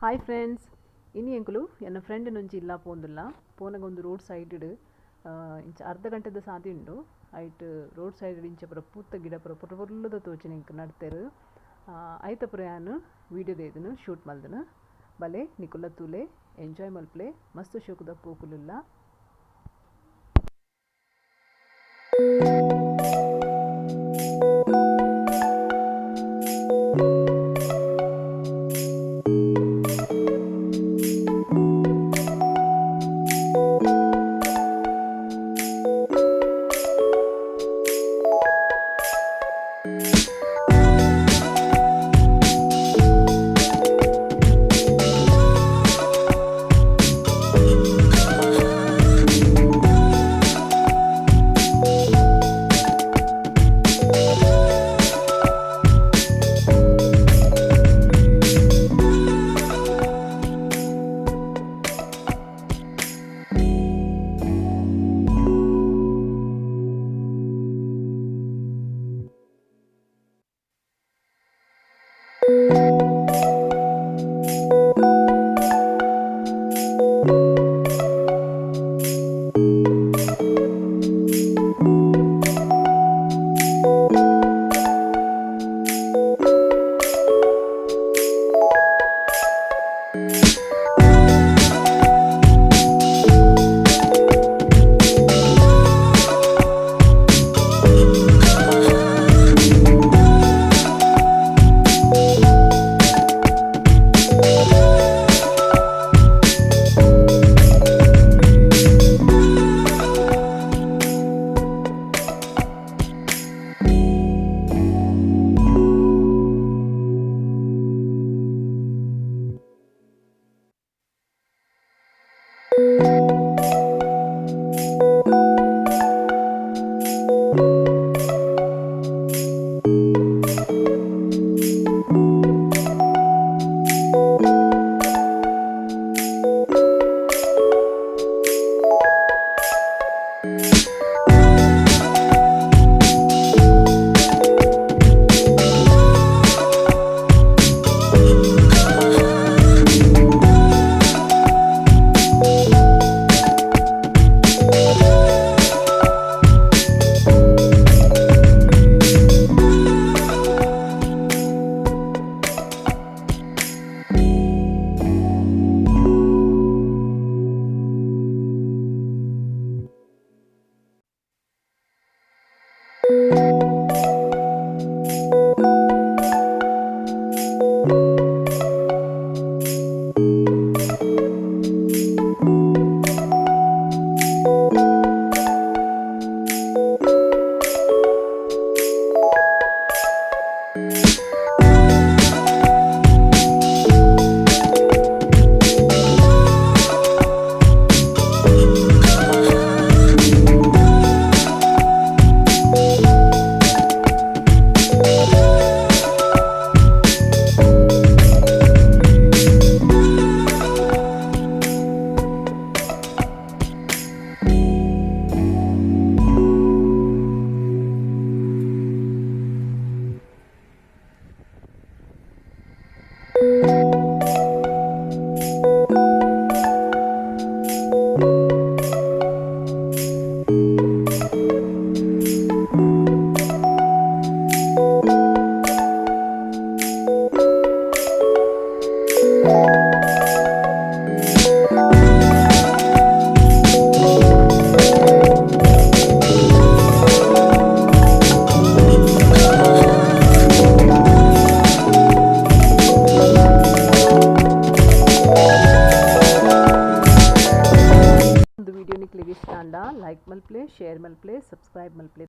Hi friends, ಇನಿ ಎಂಕುಲು ಎನ್ನ ಫ್ರೆಂಡ್ ನೊಂಜಿ ಇಲ್ಲ ಪೋಂದುಲ್ಲ. ಪೋನಗ ಒಂದು ರೋಡ್ ಸೈಡ್ ಇಂಚ ಅರ್ಧ ಗಂಟೆದ ಸಾದಿ ಉಂಡು. ಐಟ್ ರೋಡ್ ಸೈಡ್ ಇಂಚ ಪೂರ ಪೂತ ಗಿಡ ಪೂರ ಪೊರ್ಲು ಪೊರ್ಲುದ ತೋಜಿನ ಎಂಕ್ ನಡ್ತೆರ್. ಐತ ಪೂರ ಯಾನ್ ವೀಡಿಯೋ ದೈದಿನ ಶೂಟ್ ಮಲ್ದಿನ. ಬಲೆ ನಿಕುಲ ತೂಲೆ, ಎಂಜಾಯ್ ಮಲ್ಪಲೆ. ಮಸ್ತ್ ಶೋಕುದ ಪೂಕುಲುಲ್ಲ. ವಿಡಿಯೋ ನಿಕ್ಲೆಗ್ ಇಷ್ಟ ಆಂಡ ಲೈಕ್ ಮಲ್ಪಲೆ, ಶೇರ್ ಮಲ್ಪಲೆ, ಸಬ್ಸ್ಕ್ರೈಬ್ ಮಲ್ಪಲೆ.